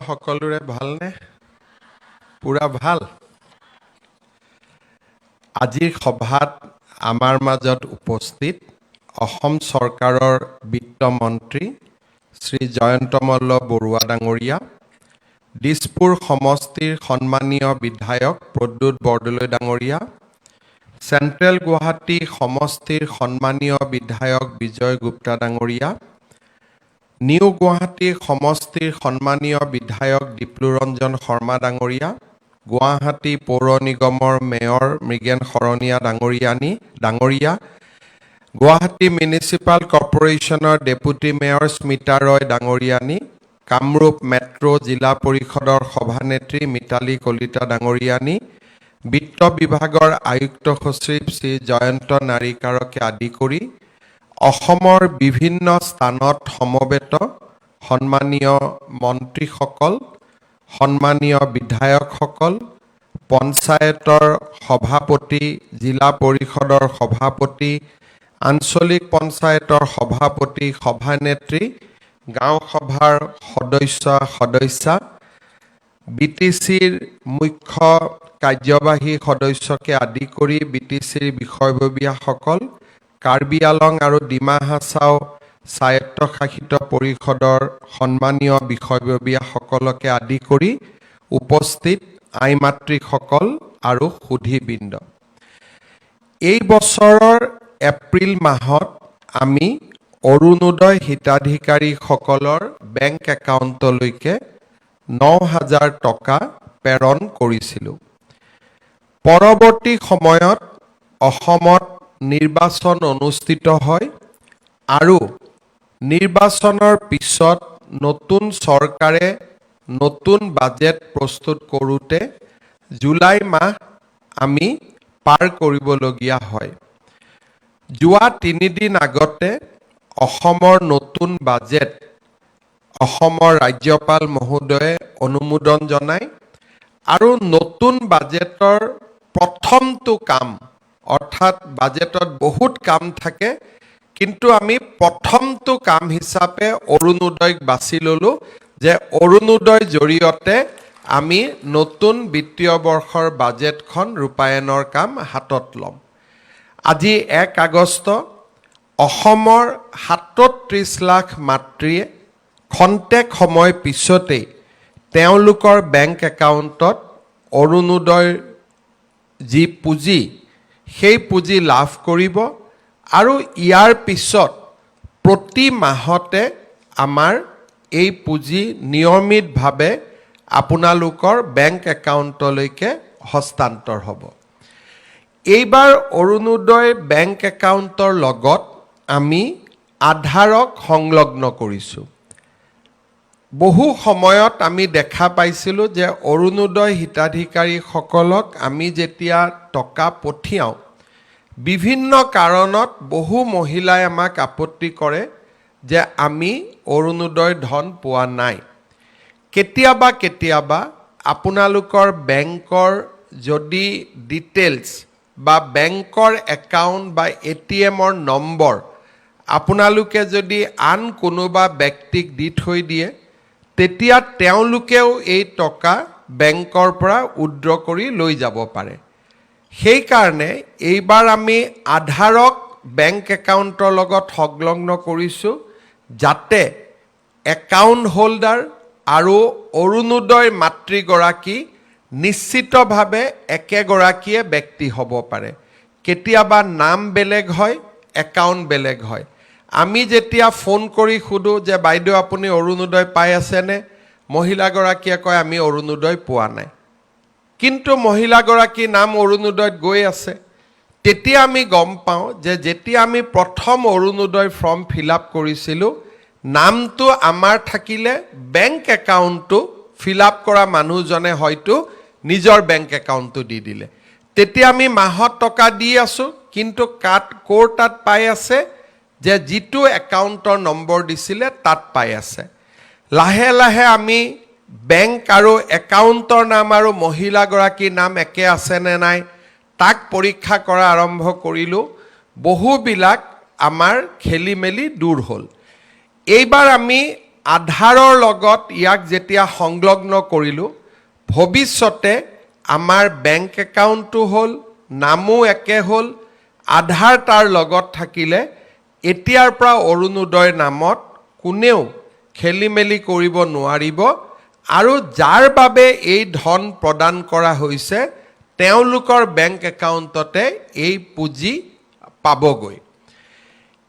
সকলোৰে ভালনে? পুৰা ভাল। আজিৰ সভাত আমাৰ মাজত উপস্থিত অসম চৰকাৰৰ বিত্তমন্ত্ৰী শ্ৰী জয়ন্ত মল্ল বৰুৱা ডাঙৰীয়া, দিছপুৰ সমষ্টিৰ সন্মানীয় বিধায়ক প্ৰদ্যুৎ বৰদলৈ ডাঙৰীয়া, চেণ্ট্ৰেল গুৱাহাটী সমষ্টিৰ সন্মানীয় বিধায়ক বিজয় গুপ্তা ডাঙৰীয়া, নিউ গুৱাহাটী সমষ্টিৰ সন্মানীয় বিধায়ক দিপ্লুৰঞ্জন শৰ্মা ডাঙৰীয়া, গুৱাহাটী পৌৰ নিগমৰ মেয়ৰ মৃগেন শৰণীয়া ডাঙৰীয়া, গুৱাহাটী মিউনিচিপাল কৰ্পৰেশ্যনৰ ডেপুটি মেয়ৰ স্মিতা ৰয় ডাঙৰীয়ানী, কামৰূপ মেট্ৰ' জিলা পৰিষদৰ সভানেত্ৰী মিতালী কলিতা ডাঙৰীয়ানী, বিত্ত বিভাগৰ আয়ুক্ত সচিব শ্ৰী জয়ন্ত নাৰিকাৰকে আদি কৰি অসমৰ বিভিন্ন স্থানত সমবেত সন্মানীয় মন্ত্ৰীসকল, সন্মানীয় বিধায়কসকল, পঞ্চায়তৰ সভাপতি, জিলা পৰিষদৰ সভাপতি, আঞ্চলিক পঞ্চায়তৰ সভাপতি, সভানেত্ৰী, গাঁও সভাৰ সদস্য সদস্যা, বিটিচিৰ মুখ্য কাৰ্যবাহী সদস্যকে আদি কৰি বিটিচিৰ বিষয়ববীয়াসকল, কাৰ্বি আলং আৰু ডিমা হাছাও স্বায়ত্তশাসিত পৰিষদৰ সন্মানীয় বিষয়ববীয়াসকলকে আদি কৰি উপস্থিত আই মাতৃসকল আৰু সুধীবৃন্দ, এই বছৰৰ এপ্ৰিল মাহত আমি অৰুণোদয় হিতাধিকাৰীসকলৰ বেংক একাউণ্টলৈকে 9,000 টকা প্ৰেৰণ কৰিছিলোঁ। পৰৱৰ্তী সময়ত অসমত নিৰ্বাচন অনুষ্ঠিত হয় আৰু নিৰ্বাচনৰ পিছত নতুন চৰকাৰে নতুন বাজেট প্ৰস্তুত কৰোঁতে জুলাই মাহ আমি পাৰ কৰিবলগীয়া হয়। যোৱা 3 দিন আগতে অসমৰ নতুন বাজেট অসমৰ ৰাজ্যপাল মহোদয়ে অনুমোদন জনায় আৰু নতুন বাজেটৰ প্ৰথমটো কাম, অৰ্থাৎ বাজেটত বহুত কাম থাকে, কিন্তু আমি প্ৰথমটো কাম হিচাপে অৰুণোদয়ক বাছি ল'লোঁ যে অৰুণোদয়ৰ জৰিয়তে আমি নতুন বিত্তীয় বৰ্ষৰ বাজেটখন ৰূপায়ণৰ কাম হাতত ল'ম। আজি 1 আগষ্ট। অসমৰ 37 লাখ মাতৃয়ে খন্তেক সময় পিছতেই তেওঁলোকৰ বেংক একাউণ্টত অৰুণোদয়ৰ যি পুঁজি, সেই পুঁজি লাভ কৰিব আৰু ইয়াৰ পিছত প্ৰতি মাহতে আমাৰ এই পুঁজি নিয়মিতভাৱে আপোনালোকৰ বেংক একাউণ্টলৈকে হস্তান্তৰ হ'ব। এইবাৰ অৰুণোদয় বেংক একাউণ্টৰ লগত আমি আধাৰক সংলগ্ন কৰিছোঁ। বহু সময়ত আমি দেখা পাইছিলোঁ যে অৰুণোদয় হিতাধিকাৰীসকলক আমি যেতিয়া টকা পঠিয়াওঁ, বিভিন্ন কাৰণত বহু মহিলাই আমাক আপত্তি কৰে যে আমি অৰুণোদয় ধন পোৱা নাই। কেতিয়াবা কেতিয়াবা আপোনালোকৰ বেংকৰ যদি ডিটেইলছ বা বেংকৰ একাউণ্ট বা এটিএমৰ নম্বৰ আপোনালোকে যদি আন কোনোবা ব্যক্তিক দি থৈ দিয়ে, তেতিয়া তেওঁলোকেও এই টকা বেংকৰ পৰা উইড্ৰ কৰি লৈ যাব পাৰে। সেইকাৰণে এইবাৰ আমি আধাৰক বেংক একাউণ্টৰ লগত সংলগ্ন কৰিছোঁ, যাতে একাউণ্ট হোল্ডাৰ আৰু অৰুণোদয় মাতৃগৰাকী নিশ্চিতভাৱে একেগৰাকীয়ে ব্যক্তি হ'ব পাৰে। কেতিয়াবা নাম বেলেগ হয়, একাউণ্ট বেলেগ হয়। আমি যেতিয়া ফোন কৰি সোধোঁ যে বাইদেউ, আপুনি অৰুণোদয় পাই আছেনে? মহিলাগৰাকীয়ে কয়, আমি অৰুণোদয় পোৱা নাই। কিন্তু মহিলাগৰাকীৰ নাম অৰুণোদয়ত গৈ আছে। তেতিয়া আমি গম পাওঁ যে যেতিয়া আমি প্ৰথম অৰুণোদয় ফৰ্ম ফিল আপ কৰিছিলোঁ, নামটো আমাৰ থাকিলে, বেংক একাউণ্টটো ফিল আপ কৰা মানুহজনে হয়তো নিজৰ বেংক একাউণ্টটো দি দিলে। তেতিয়া আমি মাহত টকা দি আছোঁ, কিন্তু কাত ক'ৰ তাত পাই আছে যে যিটো একাউণ্টৰ নম্বৰ দিছিলে তাত পাই আছে। লাহে লাহে আমি বেংক আৰু একাউণ্টৰ নাম আৰু মহিলাগৰাকীৰ নাম একে আছেনে নাই তাক পৰীক্ষা কৰা আৰম্ভ কৰিলোঁ। বহুবিলাক আমাৰ খেলি মেলি দূৰ হ'ল। এইবাৰ আমি আধাৰৰ লগত ইয়াক যেতিয়া সংলগ্ন কৰিলোঁ, ভৱিষ্যতে আমাৰ বেংক একাউণ্টটো হ'ল, নামো একে হ'ল, আধাৰ তাৰ লগত থাকিলে এতিয়াৰ পৰা অৰুণোদয় নামত কোনেও খেলি মেলি কৰিব নোৱাৰিব আৰু যাৰ বাবে এই ধন প্ৰদান কৰা হৈছে, তেওঁলোকৰ বেংক একাউণ্টতে এই পুঁজি পাবগৈ।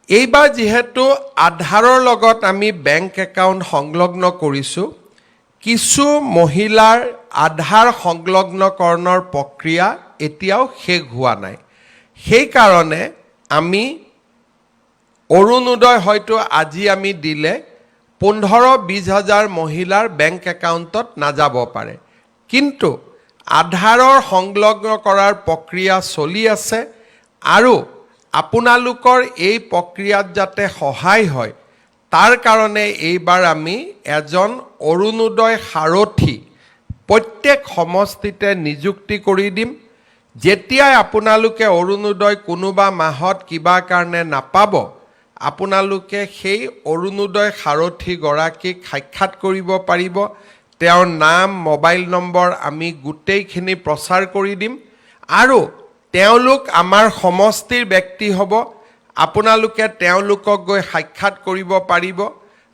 এইবাৰ যিহেতু আধাৰৰ লগত আমি বেংক একাউণ্ট সংলগ্ন কৰিছোঁ, কিছু মহিলাৰ আধাৰ সংলগ্নকৰণৰ প্ৰক্ৰিয়া এতিয়াও শেষ হোৱা নাই। সেইকাৰণে আমি অৰুণোদয় হয়তো আজি আমি দিলে 15-20 হাজাৰ মহিলাৰ বেংক একাউণ্টত নাযাব পাৰে। কিন্তু আধাৰৰ সংলগ্ন কৰাৰ প্ৰক্ৰিয়া চলি আছে আৰু আপোনালোকৰ এই প্ৰক্ৰিয়াত যাতে সহায় হয়, তাৰ কাৰণে এইবাৰ আমি এজন অৰুণোদয় সাৰথি প্ৰত্যেক সমষ্টিতে নিযুক্তি কৰি দিম। যেতিয়াই আপোনালোকে অৰুণোদয় কোনোবা মাহত কিবা কাৰণে নাপাব, আপোনালোকে সেই অৰুণোদয় সাৰথিগৰাকীক সাক্ষাৎ কৰিব পাৰিব। তেওঁৰ নাম, মোবাইল নম্বৰ আমি গোটেইখিনি প্ৰচাৰ কৰি দিম আৰু তেওঁলোক আমাৰ সমষ্টিৰ ব্যক্তি হ'ব। আপোনালোকে তেওঁলোকক গৈ সাক্ষাৎ কৰিব পাৰিব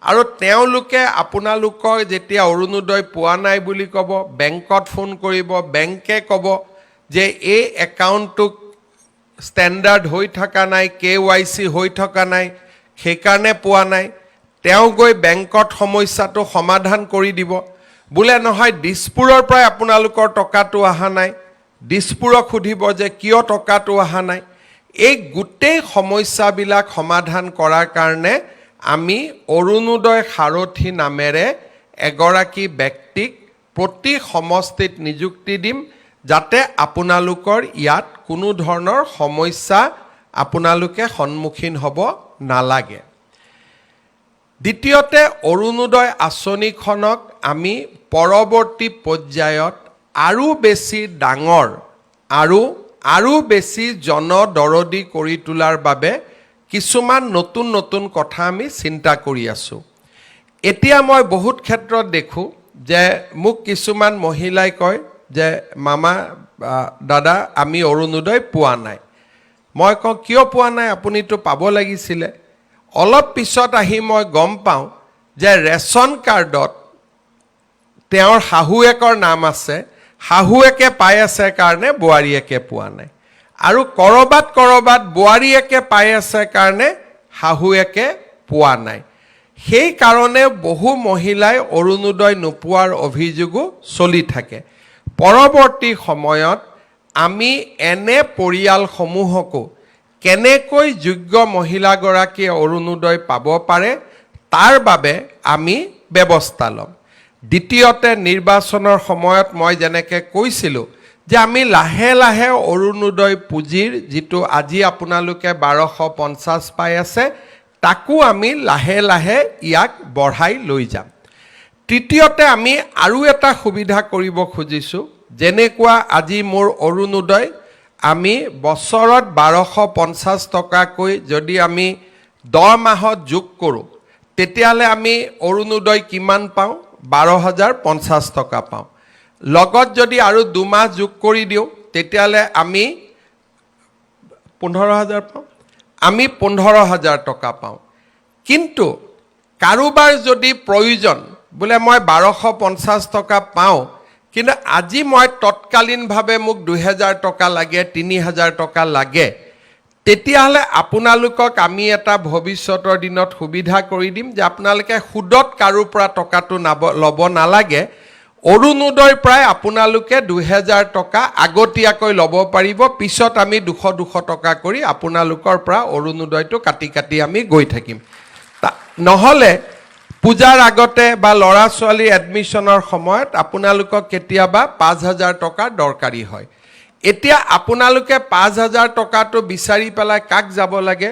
আৰু তেওঁলোকে আপোনালোকৰ যেতিয়া অৰুণোদয় পোৱা নাই বুলি ক'ব, বেংকত ফোন কৰিব, বেংকে ক'ব যে এই একাউণ্টটোক ষ্টেণ্ডাৰ্ড হৈ থকা নাই, কেৱাইচি হৈ থকা নাই, সেইকাৰণে পোৱা নাই। তেওঁ গৈ বেংকত সমস্যাটো সমাধান কৰি দিব। বোলে নহয়, দিছপুৰৰ পৰাই আপোনালোকৰ টকাটো অহা নাই, দিছপুৰক সুধিব যে কিয় টকাটো অহা নাই। এই গোটেই সমস্যাবিলাক সমাধান কৰাৰ কাৰণে আমি অৰুণোদয় সাৰথি নামেৰে এগৰাকী ব্যক্তিক প্ৰতি সমষ্টিত নিযুক্তি দিম, যাতে আপোনালোকৰ ইয়াত কোনো ধৰণৰ সমস্যা আপোনালোকে সন্মুখীন হ'ব নালাগে। দ্বিতীয়তে, অৰুণোদয় আঁচনিখনক আমি পৰৱৰ্তী পৰ্যায়ত আৰু বেছি ডাঙৰ আৰু আৰু বেছি জনদৰদী কৰি তোলাৰ বাবে কিছুমান নতুন নতুন কথা আমি চিন্তা কৰি আছোঁ। এতিয়া মই বহুত ক্ষেত্ৰত দেখোঁ যে মোক কিছুমান মহিলাই কয় যে মামা, দাদা, আমি অৰুণোদয় পোৱা নাই। মই কওঁ, কিয় পোৱা নাই? আপুনিতো পাব লাগিছিলে। অলপ পিছত আহি মই গম পাওঁ যে ৰেচন কাৰ্ডত তেওঁৰ শাহুৱেকৰ নাম আছে। শাহুৱেকে পাই আছে কাৰণে বোৱাৰীয়েকে পোৱা নাই আৰু ক'ৰবাত ক'ৰবাত বোৱাৰীয়েকে পাই আছে কাৰণে শাহুৱেকে পোৱা নাই। সেইকাৰণে বহু মহিলাই অৰুণোদয় নোপোৱাৰ অভিযোগো চলি থাকে। পৰৱৰ্তী সময়ত আমি এনে পৰিয়ালসমূহকো কেনেকৈ যোগ্য মহিলাগৰাকীয়ে অৰুণোদয় পাব পাৰে, তাৰ বাবে আমি ব্যৱস্থা ল'ম। দ্বিতীয়তে, নিৰ্বাচনৰ সময়ত মই যেনেকৈ কৈছিলোঁ যে আমি লাহে লাহে অৰুণোদয় পুঁজিৰ যিটো আজি আপোনালোকে 1250 পাই আছে, তাকো আমি লাহে লাহে ইয়াক বঢ়াই লৈ যাম। তৃতীয়তে, আমি আৰু এটা সুবিধা কৰিব খুজিছোঁ। যেনেকুৱা আজি মোৰ অৰুণোদয় আমি বছৰত 1250 টকাকৈ যদি আমি 10 মাহত যোগ কৰোঁ, তেতিয়াহ'লে আমি অৰুণোদয় কিমান পাওঁ? 12,050 টকা পাওঁ। লগত যদি আৰু 2 মাহ যোগ কৰি দিওঁ, তেতিয়াহ'লে আমি 15,000 পাওঁ। আমি 15,000 টকা পাওঁ। কিন্তু কাৰোবাৰ যদি প্ৰয়োজন, বোলে মই 1250 টকা পাওঁ, কিন্তু আজি মই তৎকালীনভাৱে মোক 2000 টকা লাগে, 3000 টকা লাগে, তেতিয়াহ'লে আপোনালোকক আমি এটা ভৱিষ্যতৰ দিনত সুবিধা কৰি দিম যে আপোনালোকে সুদত কাৰো পৰা টকাটো ল'ব নালাগে। অৰুণোদয়ৰ পৰাই আপোনালোকে 2000 টকা আগতীয়াকৈ ল'ব পাৰিব। পিছত আমি 200 200 টকা কৰি আপোনালোকৰ পৰা অৰুণোদয়টো কাটি কাটি আমি গৈ থাকিম। নহ'লে পূজাৰ আগতে বা ল'ৰা ছোৱালীৰ এডমিশ্যনৰ সময়ত আপোনালোকক কেতিয়াবা 5000 টকাৰ দৰকাৰী হয়। এতিয়া আপোনালোকে 5000 টকাটো বিচাৰি পেলাই কাক যাব লাগে?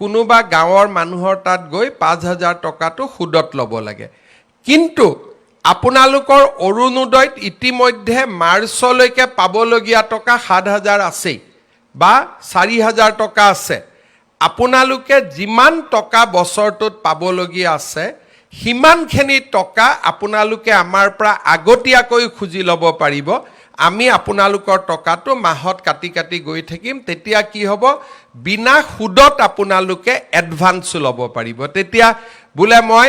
কোনোবা গাঁৱৰ মানুহৰ তাত গৈ 5000 টকাটো সুদত ল'ব লাগে। কিন্তু আপোনালোকৰ অৰুণোদয়ত ইতিমধ্যে মাৰ্চলৈকে পাবলগীয়া টকা 7000 আছেই বা 4000 টকা আছে। আপোনালোকে যিমান টকা বছৰটোত পাবলগীয়া আছে, সিমানখিনি টকা আপোনালোকে আমাৰ পৰা আগতীয়াকৈ খুজি ল'ব পাৰিব। আমি আপোনালোকৰ টকাটো মাহত কাটি কাটি গৈ থাকিম। তেতিয়া কি হ'ব? বিনা সুদত আপোনালোকে এডভান্সো ল'ব পাৰিব। তেতিয়া বোলে মই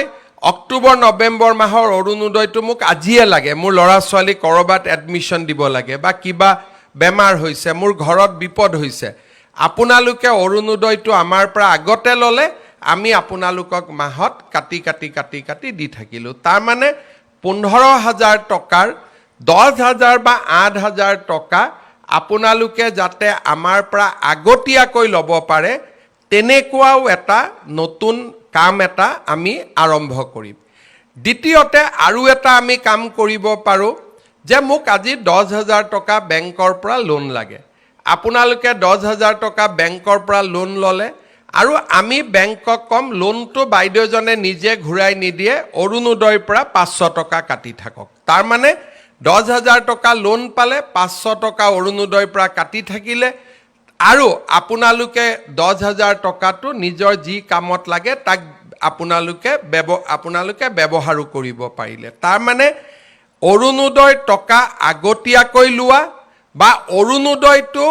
অক্টোবৰ নৱেম্বৰ মাহৰ অৰুণোদয়টো মোক আজিয়ে লাগে, মোৰ ল'ৰা ছোৱালী ক'ৰবাত এডমিশ্যন দিব লাগে বা কিবা বেমাৰ হৈছে, মোৰ ঘৰত বিপদ হৈছে, আপোনালোকে অৰুণোদয়টো আমাৰ পৰা আগতে ল'লে, আমি আপোনালোকক মাহত কাটি কাটি কাটি কাটি দি থাকিলোঁ। তাৰমানে 15,000 টকাৰ 10,000 বা 8,000 টকা আপোনালোকে যাতে আমাৰ পৰা আগতীয়াকৈ ল'ব পাৰে, তেনেকুৱাও এটা নতুন কাম এটা আমি আৰম্ভ কৰিম। দ্বিতীয়তে, আৰু এটা আমি কাম কৰিব পাৰোঁ যে মোক আজি 10,000 টকা বেংকৰ পৰা লোন লাগে। আপোনালোকে 10,000 টকা বেংকৰ পৰা লোন ল'লে আৰু আমি বেংকক ক'ম, লোনটো বাইদেউজনে নিজে ঘূৰাই নিদিয়ে, অৰুণোদয়ৰ পৰা 500 টকা কাটি থাকক। তাৰমানে 10,000 টকা লোন পালে, 500 টকা অৰুণোদয়ৰ পৰা কাটি থাকিলে আৰু আপোনালোকে 10,000 টকাটো নিজৰ যি কামত লাগে তাক আপোনালোকে ব্যৱহাৰো কৰিব পাৰিলে। তাৰমানে অৰুণোদয় টকা আগতীয়াকৈ লোৱা বা অৰুণোদয়টো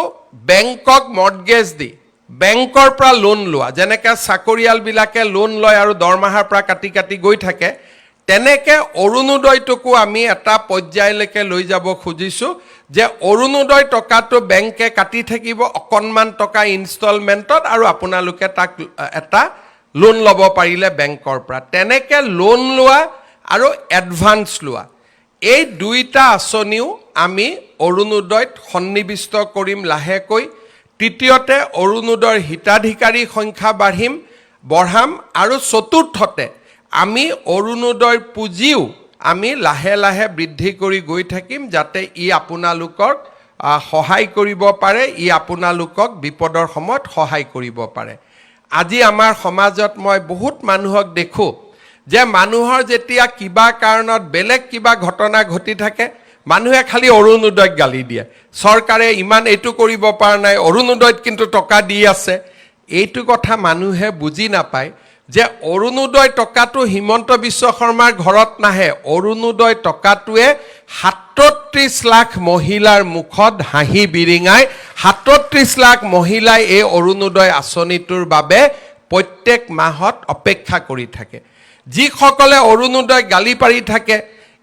বেংকক মৰ্টগেজ দি বেংকৰ পৰা লোন লোৱা, যেনেকৈ চাকৰিয়ালবিলাকে লোন লয় আৰু দৰমহাৰ পৰা কাটি কাটি গৈ থাকে, তেনেকে অৰুণোদয়টোকো আমি এটা পৰ্যায়লৈকে লৈ যাব খুজিছোঁ যে অৰুণোদয় টকাটো বেংকে কাটি থাকিব অকণমান টকা ইনষ্টলমেণ্টত আৰু আপোনালোকে তাক এটা লোন ল'ব পাৰিলে বেংকৰ পৰা। তেনেকে লোন লোৱা আৰু এডভান্স লোৱা, এই দুইটা আঁচনিও আমি অৰুণোদয়ত সন্নিৱিষ্ট কৰিম লাহেকৈ। তৃতীয়তে, অৰুণোদয়ৰ হিতাধিকাৰীৰ সংখ্যা বঢ়াম আৰু চতুৰ্থতে, আমি অৰুণোদয়ৰ পুঁজিও আমি লাহে লাহে বৃদ্ধি কৰি গৈ থাকিম, যাতে ই আপোনালোকক সহায় কৰিব পাৰে, ই আপোনালোকক বিপদৰ সময়ত সহায় কৰিব পাৰে। আজি আমাৰ সমাজত মই বহুত মানুহক দেখোঁ যে মানুহৰ যেতিয়া কিবা কাৰণত বেলেগ কিবা ঘটনা ঘটি থাকে, মানুহে খালি অৰুণোদয়ক গালি দিয়ে, চৰকাৰে ইমান এইটো কৰিব পৰা নাই, অৰুণোদয়ত কিন্তু টকা দি আছে। এইটো কথা মানুহে বুজি নাপায় যে অৰুণোদয় টকাটো হিমন্ত বিশ্ব শৰ্মাৰ ঘৰত নাহে। অৰুণোদয় টকাটোৱে 37 লাখ মহিলাৰ মুখত হাঁহি বিৰিঙাই। 37 লাখ মহিলাই এই অৰুণোদয় আঁচনিটোৰ বাবে প্ৰত্যেক মাহত অপেক্ষা কৰি থাকে। যিসকলে অৰুণোদয় গালি পাৰি থাকে,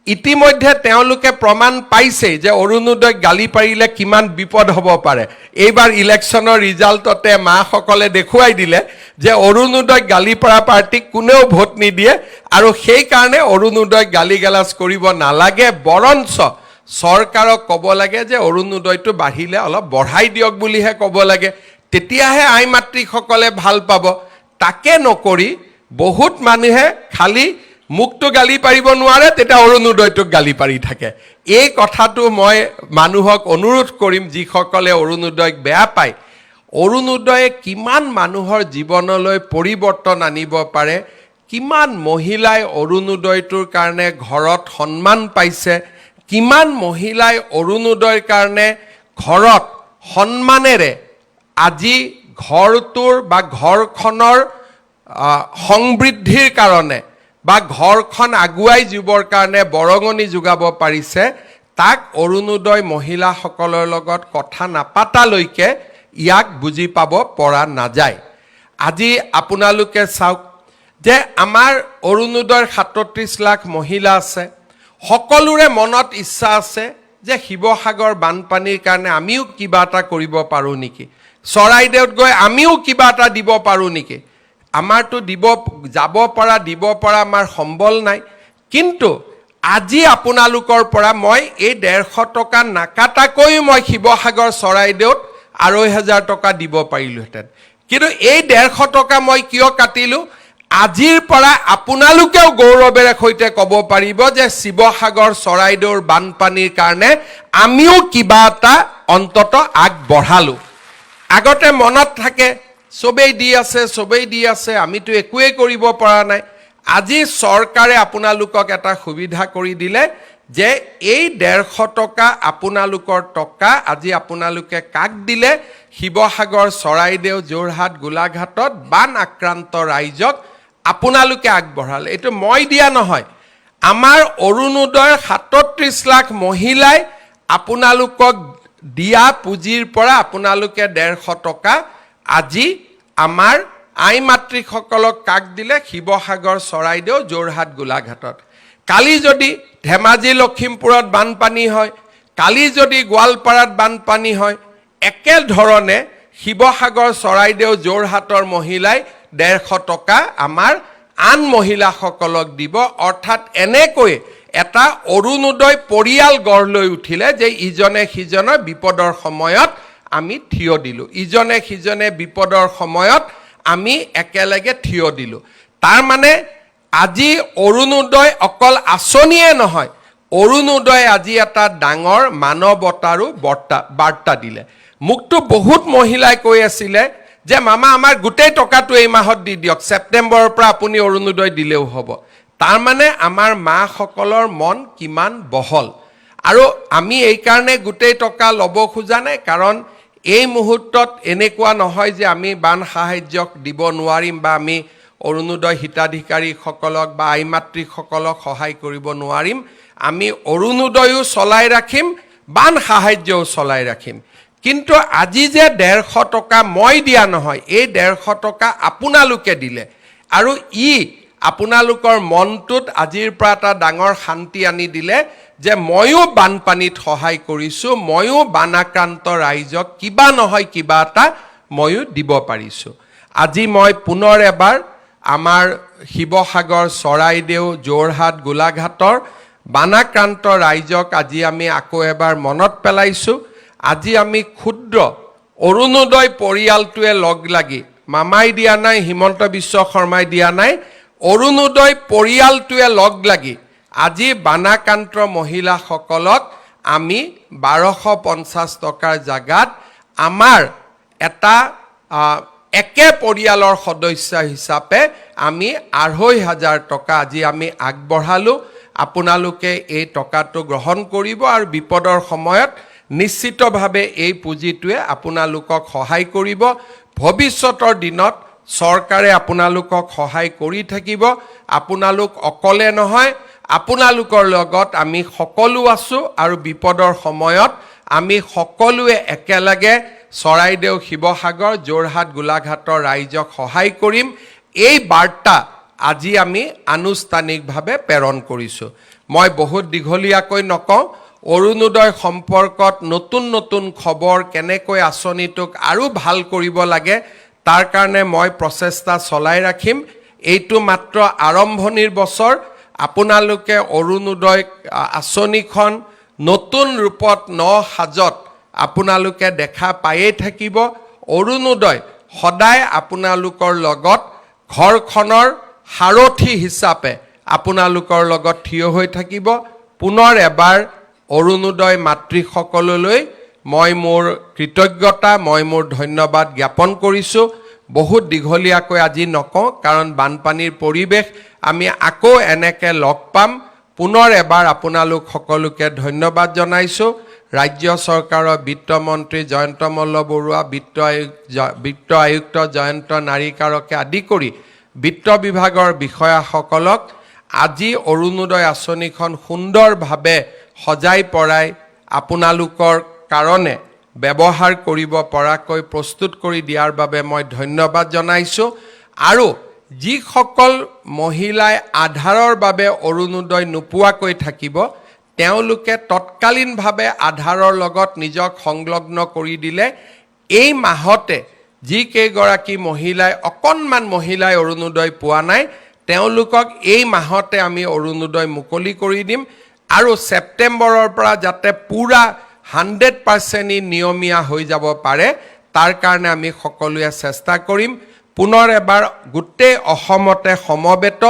ইতিমধ্যে তেওঁলোকে প্ৰমাণ পাইছেই যে অৰুণোদয়ক গালি পাৰিলে কিমান বিপদ হ'ব পাৰে। এইবাৰ ইলেকশ্যনৰ ৰিজাল্টতে মাসকলে দেখুৱাই দিলে যে অৰুণোদয়ক গালি পৰা পাৰ্টীক কোনেও ভোট নিদিয়ে আৰু সেইকাৰণে অৰুণোদয়ক গালি গালাজ কৰিব নালাগে, বৰঞ্চ চৰকাৰক ক'ব লাগে যে অৰুণোদয়টো বাঢ়িলে অলপ বঢ়াই দিয়ক বুলিহে ক'ব লাগে, তেতিয়াহে আই মাতৃসকলে ভাল পাব। তাকে নকৰি বহুত মানুহে খালি মোকতো গালি পাৰিব নোৱাৰে, তেতিয়া অৰুণোদয়টোক গালি পাৰি থাকে। এই কথাটো মই মানুহক অনুৰোধ কৰিম, যিসকলে অৰুণোদয়ক বেয়া পায়, অৰুণোদয়ে কিমান মানুহৰ জীৱনলৈ পৰিৱৰ্তন আনিব পাৰে, কিমান মহিলাই অৰুণোদয়টোৰ কাৰণে ঘৰত সন্মান পাইছে, কিমান মহিলাই অৰুণোদয়ৰ কাৰণে ঘৰত সন্মানেৰে আজি ঘৰটোৰ বা ঘৰখনৰ সমৃদ্ধিৰ কাৰণে বা ঘৰখন আগুৱাই যাবৰ কাৰণে বৰঙণি যোগাব পাৰিছে, তাক অৰুণোদয় মহিলাসকলৰ লগত কথা নাপাতালৈকে ইয়াক বুজি পাব পৰা নাযায়। আজি আপোনালোকে চাওক যে আমাৰ অৰুণোদয়ৰ 37 লাখ মহিলা আছে। সকলোৰে মনত ইচ্ছা আছে যে শিৱসাগৰ বানপানীৰ কাৰণে আমিও কিবা এটা কৰিব পাৰোঁ নেকি, চৰাইদেউত গৈ আমিও কিবা এটা দিব পাৰোঁ নেকি। আমাৰতো দিব যাব পৰা, দিব পৰা আমাৰ সম্বল নাই। কিন্তু আজি আপোনালোকৰ পৰা মই এই 150 টকা নাকাটাকৈও মই শিৱসাগৰ, চৰাইদেউত 2,500 টকা দিব পাৰিলোহেঁতেন। কিন্তু এই 150 টকা মই কিয় কাটিলোঁ? আজিৰ পৰা আপোনালোকেও গৌৰৱেৰে সৈতে ক'ব পাৰিব যে শিৱসাগৰ, চৰাইদেউৰ বানপানীৰ কাৰণে আমিও কিবা এটা অন্তত আগবঢ়ালোঁ। আগতে মনত থাকে, চবেই দি আছে, চবেই দি আছে, আমিতো একোৱেই কৰিব পৰা নাই। আজি চৰকাৰে আপোনালোকক এটা সুবিধা কৰি দিলে যে এই 150 টকা, আপোনালোকৰ টকা আজি আপোনালোকে কাক দিলে? শিৱসাগৰ, চৰাইদেউ, যোৰহাট, গোলাঘাটত বান আক্ৰান্ত ৰাইজক আপোনালোকে দিলে। আৰু এই 150 টকা আপোনালোকে আগবঢ়ালে। এইটো মই দিয়া নহয়, আমাৰ অৰুণোদয়ৰ 37 লাখ মহিলাই আপোনালোকক দিয়া পুঁজিৰ পৰা আপোনালোকে 150 টকা আজি আমাৰ আই মাতৃসকলক কাক দিলে? শিৱসাগৰ, চৰাইদেউ, যোৰহাট, গোলাঘাটত। কালি যদি ধেমাজি, লখিমপুৰত বানপানী হয়, কালি যদি গোৱালপাৰাত বানপানী হয়, একেধৰণে শিৱসাগৰ, চৰাইদেউ, যোৰহাটৰ মহিলাই 150 টকা আমাৰ আন মহিলাসকলক দিব। অৰ্থাৎ এনেকৈ এটা অৰুণোদয় পৰিয়াল গঢ় লৈ উঠিলে যে ইজনে সিজনৰ বিপদৰ সময়ত আমি থিয় দিলোঁ, ইজনে সিজনে বিপদৰ সময়ত আমি একেলগে থিয় দিলোঁ। তাৰমানে আজি অৰুণোদয় অকল আঁচনিয়ে নহয়, অৰুণোদয় আজি এটা ডাঙৰ মানৱতাৰো বাৰ্তা দিলে। মোকতো বহুত মহিলাই কৈ আছিলে যে মামা, আমাৰ গোটেই টকাটো এই মাহত দি দিয়ক, ছেপ্টেম্বৰৰ পৰা আপুনি অৰুণোদয় দিলেও হ'ব। তাৰমানে আমাৰ মাসকলৰ মন কিমান বহল। আৰু আমি এইকাৰণে গোটেই টকা ল'ব খোজা নাই, কাৰণ এই মুহূৰ্তত এনেকুৱা নহয় যে আমি বান সাহাৰ্যক দিব নোৱাৰিম বা আমি অৰুণোদয় হিতাধিকাৰীসকলক বা আই মাতৃসকলক সহায় কৰিব নোৱাৰিম। আমি অৰুণোদয়ো চলাই ৰাখিম, বান সাহাৰ্যও চলাই ৰাখিম। কিন্তু আজি যে 150 টকা মই দিয়া নহয়, এই 150 টকা আপোনালোকে দিলে আৰু ই আপোনালোকৰ মনটোত আজিৰ পৰা এটা ডাঙৰ শান্তি আনি দিলে যে ময়ো বানপানীত সহায় কৰিছোঁ, ময়ো বানাক্ৰান্ত ৰাইজক কিবা নহয় কিবা এটা ময়ো দিব পাৰিছোঁ। আজি মই পুনৰ এবাৰ আমাৰ শিৱসাগৰ, চৰাইদেউ, যোৰহাট, গোলাঘাটৰ বানাক্ৰান্ত ৰাইজক আজি আমি আকৌ এবাৰ মনত পেলাইছোঁ। আজি আমি ক্ষুদ্ৰ অৰুণোদয় পৰিয়ালটোৱে লগ লাগি, মামাই দিয়া নাই, হিমন্ত বিশ্ব শৰ্মাই দিয়া নাই, অৰুণোদয় পৰিয়ালটোৱে লগ লাগি আজি বানাক্ৰান্ত মহিলাসকলক আমি 1250 টকাৰ জাগাত আমাৰ এটা একে পৰিয়ালৰ সদস্য হিচাপে আমি 2500 টকা আজি আমি আগবঢ়ালোঁ। আপোনালোকে এই টকাটো গ্ৰহণ কৰিব আৰু বিপদৰ সময়ত নিশ্চিতভাৱে এই পুঁজিটোৱে আপোনালোকক সহায় কৰিব। ভৱিষ্যতৰ দিনত চৰকাৰে আপোনালোকক সহায় কৰি থাকিব। আপোনালোক অকলে নহয়, আপোনালোকৰ লগত আমি সকলো আছোঁ আৰু বিপদৰ সময়ত আমি সকলোৱে একেলগে চৰাইদেউ, শিৱসাগৰ, যোৰহাট, গোলাঘাটৰ ৰাইজক সহায় কৰিম। এই বাৰ্তা আজি আমি আনুষ্ঠানিকভাৱে প্ৰেৰণ কৰিছোঁ। মই বহুত দীঘলীয়াকৈ নকওঁ। অৰুণোদয় সম্পৰ্কত নতুন নতুন খবৰ, কেনেকৈ আঁচনিটোক আৰু ভাল কৰিব লাগে, তাৰ কাৰণে মই প্ৰচেষ্টা চলাই ৰাখিম। এইটো মাত্ৰ আৰম্ভণিৰ বছৰ। আপোনালোকে অৰুণোদয় আঁচনিখন নতুন ৰূপত, ন সাজত আপোনালোকে দেখা পায়েই থাকিব। অৰুণোদয় সদায় আপোনালোকৰ লগত ঘৰখনৰ সাৰথি হিচাপে আপোনালোকৰ লগত থিয় হৈ থাকিব। পুনৰ এবাৰ অৰুণোদয় মাতৃসকললৈ মই মোৰ কৃতজ্ঞতা, মই মোৰ ধন্যবাদ জ্ঞাপন কৰিছোঁ। বহুত দীঘলীয়াকৈ আজি নকওঁ, কাৰণ বানপানীৰ পৰিৱেশ। আমি আকৌ এনেকৈ লগ পাম। পুনৰ এবাৰ আপোনালোক সকলোকে ধন্যবাদ জনাইছোঁ। ৰাজ্য চৰকাৰৰ বিত্তমন্ত্ৰী জয়ন্ত মল্ল বৰুৱা, বিত্ত আয়ুক্ত জয়ন্ত নাৰ্লিকাৰকে আদি কৰি বিত্ত বিভাগৰ বিষয়াসকলক আজি অৰুণোদয় আঁচনিখন সুন্দৰভাৱে সজাই পৰাই আপোনালোকৰ কাৰণে ব্যৱহাৰ কৰিব পৰাকৈ প্ৰস্তুত কৰি দিয়াৰ বাবে মই ধন্যবাদ জনাইছোঁ। আৰু যিসকল মহিলাই আধাৰৰ বাবে অৰুণোদয় নোপোৱাকৈ থাকিব, তেওঁলোকে তৎকালীনভাৱে আধাৰৰ লগত নিজক সংলগ্ন কৰি দিলে এই মাহতে যিকেইগৰাকী মহিলাই, অকণমান মহিলাই অৰুণোদয় পোৱা নাই, তেওঁলোকক এই মাহতে আমি অৰুণোদয় মুকলি কৰি দিম আৰু ছেপ্টেম্বৰৰ পৰা যাতে পূৰা 100% ই নিয়মীয়া হৈ যাব পাৰে, তাৰ কাৰণে আমি সকলোৱে চেষ্টা কৰিম। পুনৰ এবাৰ গোটেই অসমতে সমবেত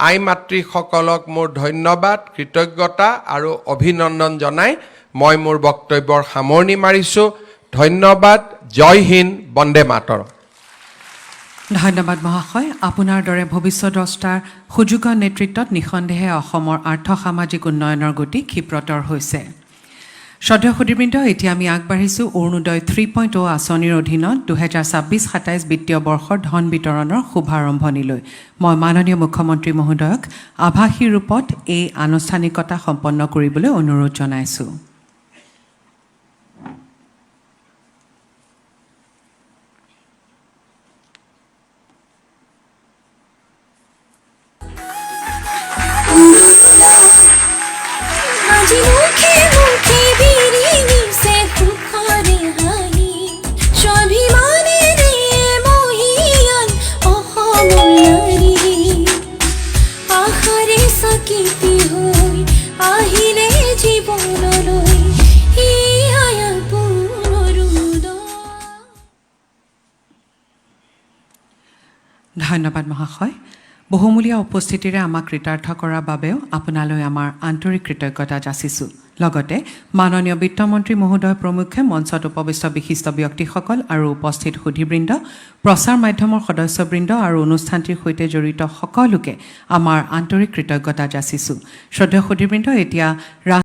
আই মাতৃসকলক মোৰ ধন্যবাদ, কৃতজ্ঞতা আৰু অভিনন্দন জনাই মই মোৰ বক্তব্যৰ সামৰণি মাৰিছোঁ। ধন্যবাদ। জয় হিন্দ, বন্দে মাতৰম। ধন্যবাদ মহাশয়। আপোনাৰ দৰে ভৱিষ্যদ্ৰষ্টাৰ সুযোগ্য নেতৃত্বত নিঃসন্দেহে অসমৰ আৰ্থ সামাজিক উন্নয়নৰ গতি ক্ষিপ্ৰতৰ হৈছে। শ্ৰদ্ধেয় সুধীবৃন্দ, এতিয়া আমি আগবাঢ়িছোঁ অৰুণোদয় 3.0 আঁচনিৰ অধীনত 2026-27 বিত্তীয় বৰ্ষৰ ধন বিতৰণৰ শুভাৰম্ভণিলৈ। মই মাননীয় মুখ্যমন্ত্ৰী মহোদয়ক আভাসী ৰূপত এই আনুষ্ঠানিকতা সম্পন্ন কৰিবলৈ অনুৰোধ জনাইছোঁ। আজি মুখে মুখে বিৰিঙিছে সুখৰে হাঁহি, স্বাভিমানেৰে মহিয়ান অসমৰ নাৰী। আশাৰে চাকিটি হৈ আহিলে জীৱনলৈ এয়াই আপোন অৰুণোদয়। ধন্যবাদ মহাশয়। বহুমূলীয়া উপস্থিতিৰে আমাক কৃতাৰ্থ কৰাৰ বাবেও আপোনালৈ আমাৰ আন্তৰিক কৃতজ্ঞতা যাচিছোঁ। লগতে মাননীয় বিত্তমন্ত্ৰী মহোদয় প্ৰমুখ্যে মঞ্চত উপবিষ্ট বিশিষ্ট ব্যক্তিসকল আৰু উপস্থিত সুধীবৃন্দ, প্ৰচাৰ মাধ্যমৰ সদস্যবৃন্দ আৰু অনুষ্ঠানটিৰ সৈতে জড়িত সকলোকে আমাৰ আন্তৰিক কৃতজ্ঞতা যাচিছোঁ। শ্ৰদ্ধেয় সুধীবৃন্দ, এতিয়া